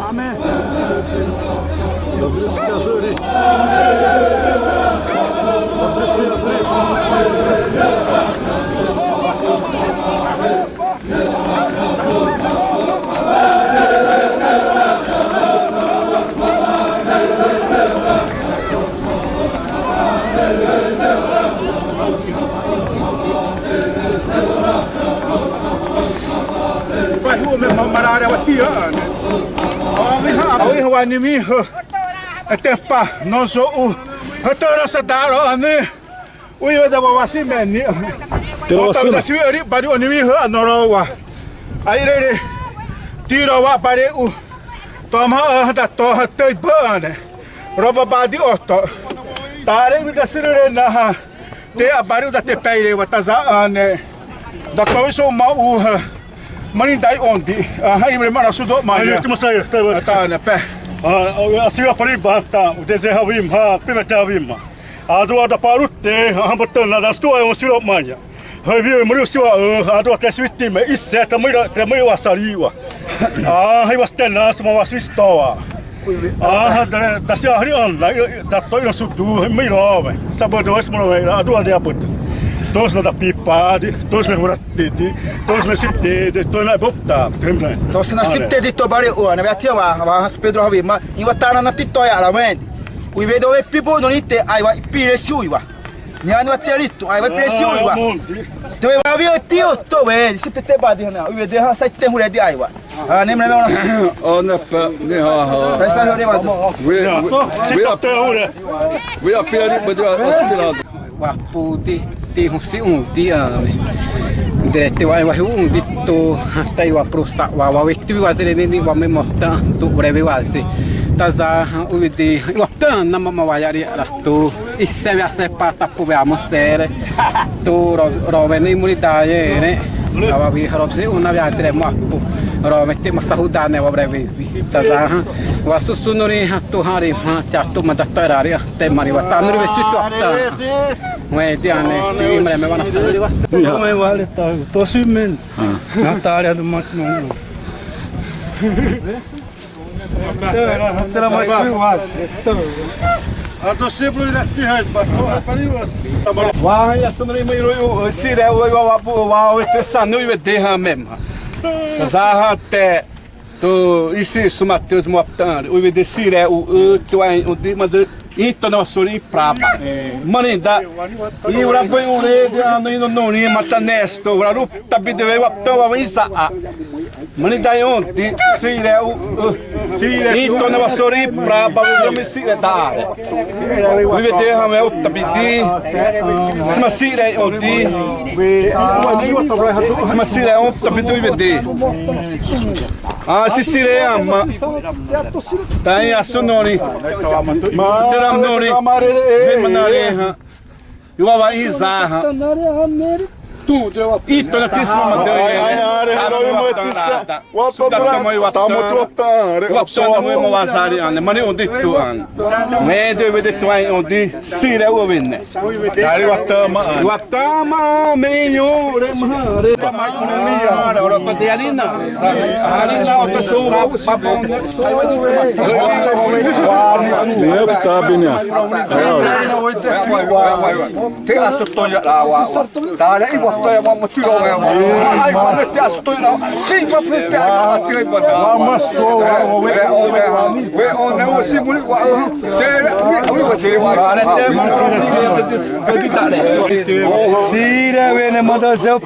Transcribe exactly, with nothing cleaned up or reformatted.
Amém. Ibaihâ me marĩ wa ti'a ãne. A'uwẽ hã, a'uwẽ hã wa nimihã. Ãté pa, nosso u. Hã tô rosa'rata ro ãne. Uiwede wa wasi meni. Te wasi. Ota da siwi ari bari oni wi ha norĩ wa. Airere. Tiro wa bari u. Toma ha da to ha tei bane. Roba badi oto. Tare mi da sirere na ha. Te a bari da te peire wa taza ane. Da to so ma u ha. Mani dai ondi. Aha, imre mara sudo ma. Ai, tu masai, tá, tá. Tá, né, pé. Ah, a senhora para ir, tá, o desejo, ha, primete, ha. Adu ada parute, hã, bâtâ na da stua, õ sirop maya. Hâiwi mri siwa, adu até switime, iseta mri, te mri wasariwa. Ah, hâiwa stena, suma waswistoa. Ah, da, da sia hri an, da, da toira sudu, mri rove. Sabado es mro, adu ade abut. Todos na da pipadi, todos na tete, todos na siptete, todos na bopta, temna. Todos na siptete to bare o, na vetia wa, wa Pedro hawi ma, iwa tana na titoya la wendi. Uiwe do we pibo no nite, aiwa pire si uiwa. Niani wa te rito, ai wa presiu wa. Te wa vi o tio to we, si te te badi na. Uwe de ha sai te hure di ai wa. Ah, nem nem. Ona pa ni ha ha. Sai sai hure wa. We we we a pia ni badi wa aspirado. Wa pu di ti hu si un di a. Direte wa wa hu un di to tai wa prosta wa wa we tu wa zere ni wa me mota tu breve wa se. Taza u di wa tan na mama wa yari la tu. Ise wa se pa ta pu wa mo sere. Tu ro ro ve ni muri da ye ne. Awa vi haro se una via tre mo pu. Ro ve te ma sahuda ne wa breve. Taza ha. Wa susu no ri ha tu ha ri ha ta tu ma da ta ra ri. Te mari wa ta no ri ve si tu ta. Ue di ane si imre me wana. Ue wale ta to si men. Na ta re do mat no. Tera mas was. A to si bro ila ti hai ba to ha pari was. Wa ya sumri mai ro si re wa wa wa wa te sanu ve de ha mem. Taza ha te. To isi su Mateus mo aptan, uwe de sire u u tiwa o di ma de ito na sori praba. Mani da i ura boi ure de ano ino noni mata nesto, ura ru tabi de wa aptan wa isa a. Mani da yon di sire u u ito na sori praba u mi sire da. Uwe de ha me u tabi di. Sima sire o di. Sima sire o tabi du uwe de. Ah, sisire ama. Tain asu noni. Teram noni. Hemanare ha. Iwa wa iza ha. Ito na tisma madai. Wa pa tamo tu ta. Wa pa mo wazari ane. Mani ondi tu an. Me de we de tu ai ondi. Sire u wene. Dari watama. Watama meio re mahare. Ora pa de arina. Arina o to so pa bon. Sabe, né? Te asotoya la wa. Tare i wa toya ma mutiro wa. Ai ma te asotoya la. Sim ma te asotoya la. Wa maso wa we o ne o simuli wa. Sira wene mada zeu.